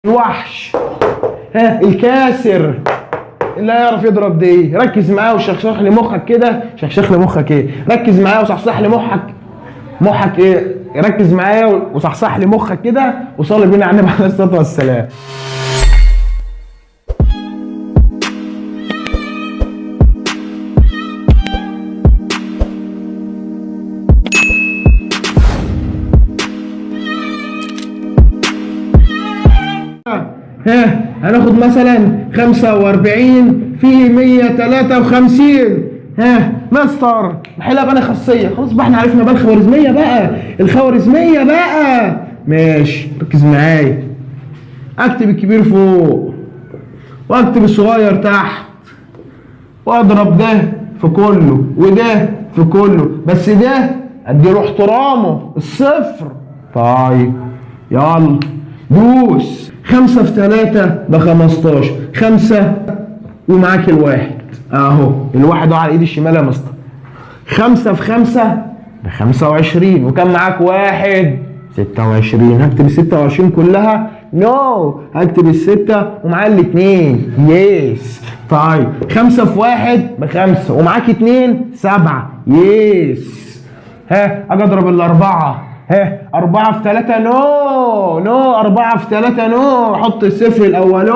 الوحش، ها الكاسر اللي هيعرف يضرب دي. ركز معايا وشخشخ لي مخك كده، شخشخ لي مخك ايه؟ ركز معايا وصحصح لي مخك، مخك ايه؟ ركز معايا وصحصح لي مخك كده، وصلي بينا على النبي عليه الصلاة والسلام. ها هناخد مثلا 45 في 153. ها مستر نحلها بقى خاصية، خلاص بقى احنا عرفنا بقى الخوارزمية بقى، الخوارزمية بقى. ماشي ركز معايا، اكتب الكبير فوق واكتب الصغير تحت، واضرب ده في كله وده في كله، بس ده اديله احترامه الصفر. طيب يلا دوس، 5 في 3 ب 15، 5 ومعاك الواحد اهو، الواحد اهو على ايد الشمال يا مستر. 5 في 5 ب 25، وكان معاك واحد 26. هكتب ال 26 كلها؟ no، هكتب الستة ومعايا الاثنين. yes. طيب 5 في 1 ب5 ومعاك 2 7. yes. ها اجي اضرب الاربعة، ها 4 في 3 no no، 4 في 3 no، حط الصفر الاول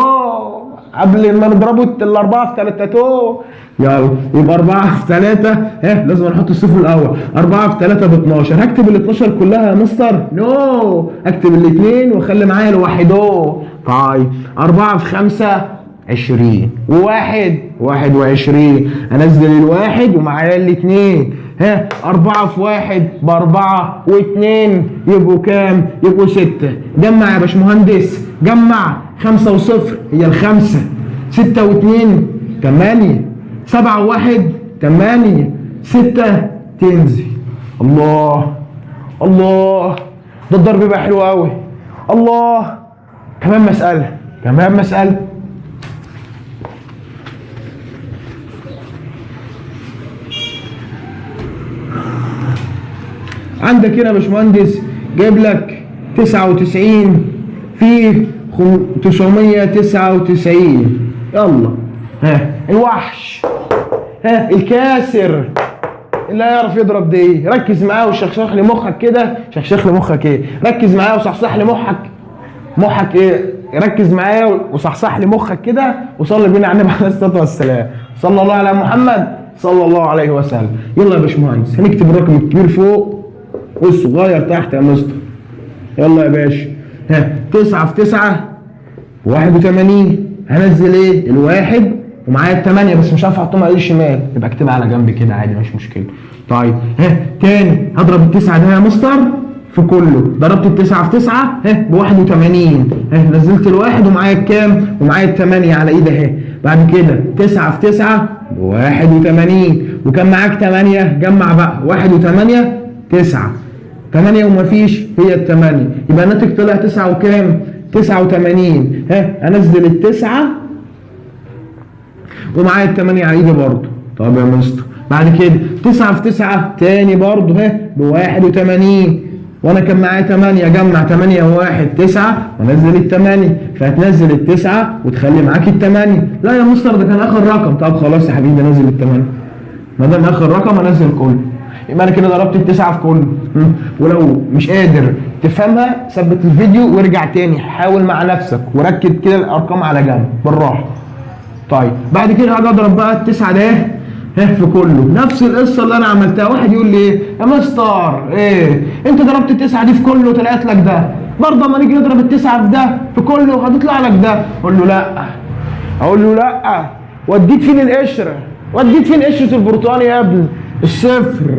قبل ما نضربه الاربعة في 3 تو. يلا يبقى 4 في 3، ها لازم نحط الصفر الاول. 4 في 3 ب 12، هكتب ال 12 كلها يا مستر؟ no، اكتب الاثنين واخلي معايا الواحد اهو. طيب 4 في 5 20، وواحد 21، انزل الواحد ومعايا الاثنين. ها 4 في 1 ب4 و2 يبقوا كام؟ يبقوا 6. جمع يا باشمهندس، جمع. 5 و0 هي الخمسة، 6 و2 8، 7 و1 8، 6 تنزل. الله الله، ده الضرب بقى حلو قوي. الله، كمان مسألة، كمان مسألة. عندك هنا يا باشمهندس جايب لك 99 في 999. يلا ها الوحش، ها الكاسر اللي هيعرف يضرب دي. ركز معايا وشخشخ لي مخك كده، شخشخ لي مخك ايه؟ ركز معايا وصحصح لي مخك، مخك ايه؟ ركز معايا وصحصح لي مخك كده، وصلي بينا على النبي عليه الصلاة والسلام. صلى الله على محمد صلى الله عليه وسلم. يلا يا باشمهندس هنكتب الرقم الكبير فوق والصغير تحت يا مستر. يلا يا باشا، ها 9 في 9 81، هنزل ايه؟ الواحد ومعايا الثمانية، بس مش عارف احطهم على ايد الشمال، يبقى اكتبها على جنب كده عادي مش مشكلة. طيب ها تاني هضرب التسعة ده يا مستر في كله، ضربت التسعة في 9 ها ب 81، ها نزلت الواحد ومعايا الكام؟ ومعايا الثمانية على ايدي اهي. بعد كده 9 في 9 ب 81، وكان معاك 8، جمع بقى 1 و8 9، 8 ومفيش هي الثمانية، يبقى الناتج طلع 9 وكام؟ 89. ها انزل التسعة ومعايا الثمانية على ايدي برضه. طب يا مستر بعد كده 9 في 9 تاني برضه ها ب 81، وانا كان معايا 8، جمع 8 و1 9 وانزل الثمانية، فهتنزل التسعة وتخلي معاك الثمانية. لا يا مستر ده كان اخر رقم. طب خلاص يا حبيبي نزل الثمانية، ما دام اخر رقم انزل كله، يبقى انا كده ضربت التسعة في كله. ولو مش قادر تفهمها ثبت الفيديو وارجع تاني، حاول مع نفسك وركب كده الارقام على جنب بالراحة. طيب بعد كده هاجي اضرب بقى التسعة ده ها في كله، نفس القصة اللي انا عملتها. واحد يقول لي ايه يا مستر، ايه انت ضربت التسعة دي في كله طلعت لك ده، برضه اما نيجي نضرب التسعة في ده في كله هتطلع لك ده. اقول له لا، اقول له لا، وديت فين القشرة؟ وديت فين قشرة البرتقال يا ابني؟ الصفر.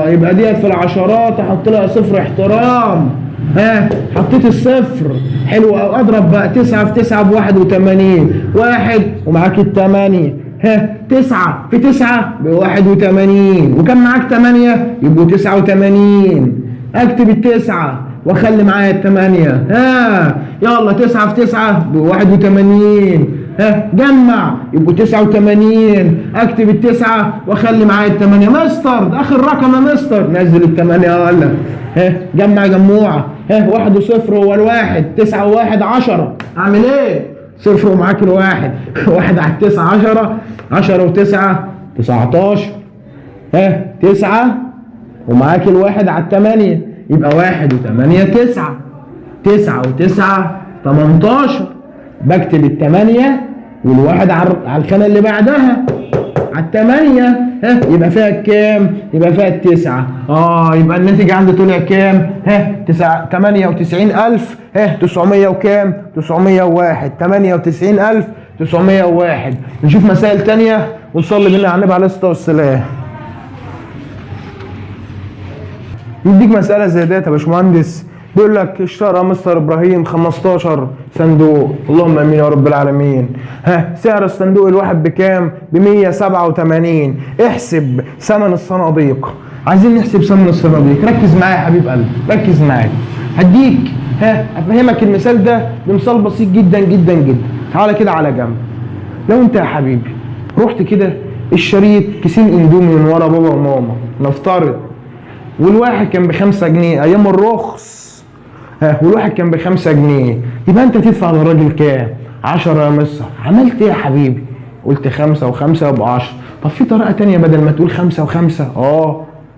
يبقى ديت في العشرات احط لها صفر احترام. ها حطيت الصفر، حلو قوي. اضرب بقى 9 في 9 ب 81، 1 ومعاك الثمانية. ها 9 في 9 ب 81، وكان معاك 8 يبقوا 89. اكتب التسعة واخلي معايا الثمانية. ها يلا 9 في 9 ب 81، ها جمع يبقوا 89، اكتب التسعة واخلي معايا الثمانية. مستر ده اخر رقم يا مستر، نزل الثمانية يلا. ها جمع جموعه، ها 1 و0 هو الواحد، 9 و1 10، اعمل ايه؟ صفر ومعاك الواحد، 1 على 9 10، 10 و9 19، ها 9 ومعاك الواحد على 8 يبقى 1 و8 9، 9 و9 18، بكتب الثمانية والواحد على الخانة اللي بعدها على الثمانية، ها يبقى فيها كام؟ يبقى فيها التسعة. يبقى الناتج عندي طلع كام؟ ها 98000، ها 900 وكام؟ 901، 98901. نشوف مسائل تانية ونصلي بينا على النبي عليه الصلاة والسلام. يديك مسألة زي ديت يا باشمهندس، بيقول لك اشترى مستر ابراهيم 15 صندوق، اللهم امين يا رب العالمين. ها سعر الصندوق الواحد بكام؟ ب 187. احسب ثمن الصناديق. عايزين نحسب ثمن الصناديق، ركز معايا يا حبيب قلبي، ركز معايا. هديك ها افهمك المثال ده بمثال بسيط جدا جدا جدا. تعالى كده على جنب. لو انت يا حبيبي رحت كده اشتريت كيسين اندومي من ورا بابا وماما نفترض، والواحد كان ب5 جنيه ايام الرخص، ها والواحد كان ب5 جنيه، يبقى انت تدفع للراجل كام؟ 10 يا مستر. عملت ايه يا حبيبي؟ قلت 5 و5 يبقى 10. طب في طريقه ثانية بدل ما تقول 5 و5،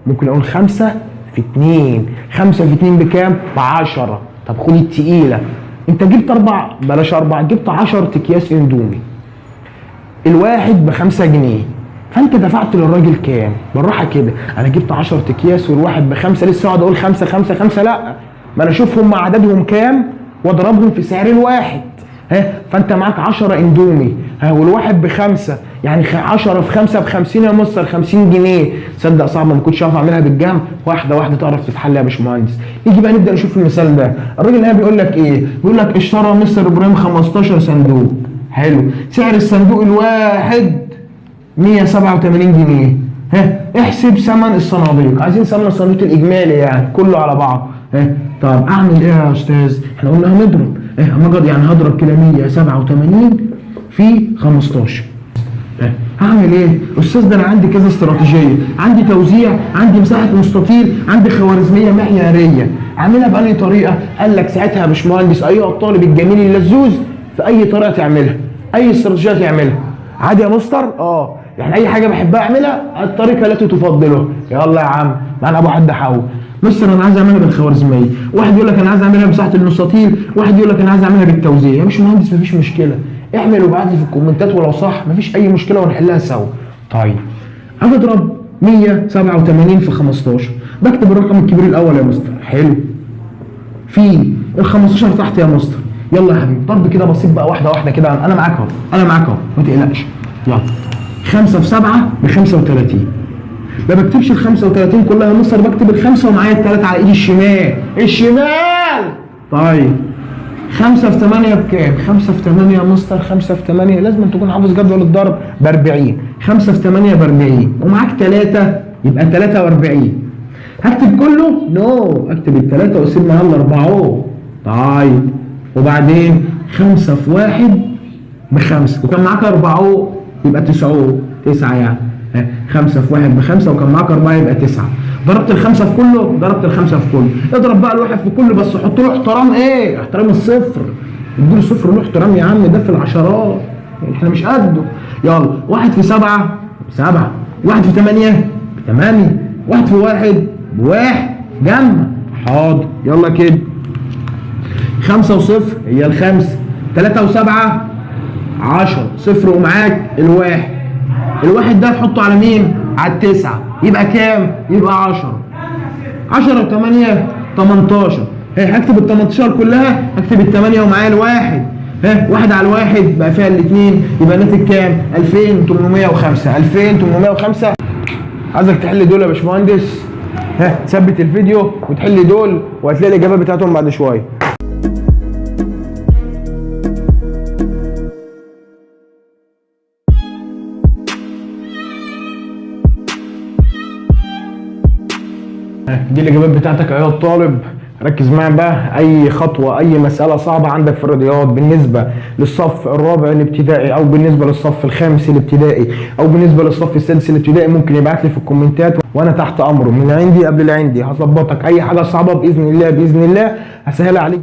ممكن اقول 5 في 2، 5 في 2 بكام؟ ب10. طب خد التقيله، انت جبت 4، بلاش 4، جبت 10 اكياس اندومي، الواحد ب5 جنيه، فانت دفعت للراجل كام؟ بالراحة كده، انا جبت 10 اكياس والواحد ب5، لسه اقعد اقول 5 5 5؟ لا، ما انا اشوف هم عددهم كام واضربهم في سعر الواحد. ها فانت معاك 10 اندومي، ها والواحد ب5، يعني 10 في 5 ب50 يا مستر، 50 جنيه. صدق صعبة، ما كنتش اعرف اعملها بالجمع، واحدة واحدة تعرف تتحل يا باشمهندس. نيجي بقى نبدا نشوف المثال ده. الراجل هنا بيقول لك ايه؟ بيقول لك اشترى مستر ابراهيم 15 صندوق، حلو، سعر الصندوق الواحد 187 جنيه. ها احسب ثمن الصناديق، عايزين ثمن الصناديق الاجمالي يعني كله على بعض. ها طب اعمل ايه يا استاذ؟ احنا قلنا هنضرب، ايه يعني هضرب كده 187 في 15. هعمل ايه؟ استاذ ده انا عندي كذا استراتيجية، عندي توزيع، عندي مساحة مستطيل، عندي خوارزمية معياريه، اعملها بأي طريقه؟ قال لك ساعتها يا باشمهندس ايها الطالب الجميل اللزوز، في اي طريقه تعملها، اي استراتيجية تعملها. عادي يا مستر؟ يعني اي حاجة بحبها اعملها الطريقة التي تفضلها. يلا يا عم معانا ابو حد حاول. مستر انا عايز اعملها بالخوارزميه، واحد يقول لك انا عايز اعملها بمساحة المستطيل، واحد يقول لك انا عايز اعملها بالتوزيع. يا باشمهندس مفيش مشكلة، اعمل وابعت لي في الكومنتات، ولو صح مفيش اي مشكلة ونحلها سوا. طيب هضرب 187 في 15، بكتب الرقم الكبير الاول يا مستر، حلو، في ال 15 تحت يا مستر. يلا يا حبيبي ضرب كده بسيط بقى، واحدة واحدة كده، انا معاك اهو، انا معاك اهو، ما تقلقش. يلا 5 في 7 ب 35، ما بكتبش ال 35 كلها يا مستر، بكتب الخمسة ومعايا الثلاثة على ايدي الشمال، الشمال. طيب 5 في 8 بكام؟ 5 في 8 يا مستر، 5 في 8 لازم تكون حافظ جدول الضرب، ب 40، 5 في 8 ب 40، ومعاك 3 يبقى 43. هكتب كله؟ نو، اكتب الثلاثة واسيب معايا الاربعة. طيب وبعدين 5 في 1 ب5، وكان معاك 4 يبقى 9، 9 يعني 5 في 1 ب5، وكان معاك 4 يبقى 9. ضربت الخمسة في كله، ضربت الخمسة في كله، اضرب بقى الواحد في كله، بس حط له احترام. ايه؟ احترام الصفر، اديله صفر له احترام يا عم، ده في العشرات احنا مش قده. يلا 1 في 7 ب7، 1 في 8 ب8، 1 في 1 ب1، جمع. حاضر يلا كده 5 و0 هي الخمسة، 3 و7 10، صفر ومعاك الواحد، الواحد ده تحطه على مين؟ على التسعة، يبقى كام؟ يبقى 10. 10 و8 18. ها هكتب ال 18 كلها، هكتب الثمانية ومعايا الواحد، ها 1 على الواحد بقى فيها الاثنين، يبقى الناتج كام؟ 2805. 2805. عايزك تحل دول يا باشمهندس، ها تثبت الفيديو وتحل دول وهتلاقي الاجابة بتاعتهم بعد شوية. دي الاجابات بتاعتك ايها الطالب. ركز معايا بقى، اي خطوة اي مسالة صعبة عندك في الرياضيات بالنسبة للصف الرابع الابتدائي او بالنسبة للصف الخامس الابتدائي او بالنسبة للصف السادس الابتدائي، ممكن يبعت لي في الكومنتات وانا تحت امره، من عندي قبل اللي عندي هظبطك. اي حاجة صعبة باذن الله باذن الله هسهلها عليك.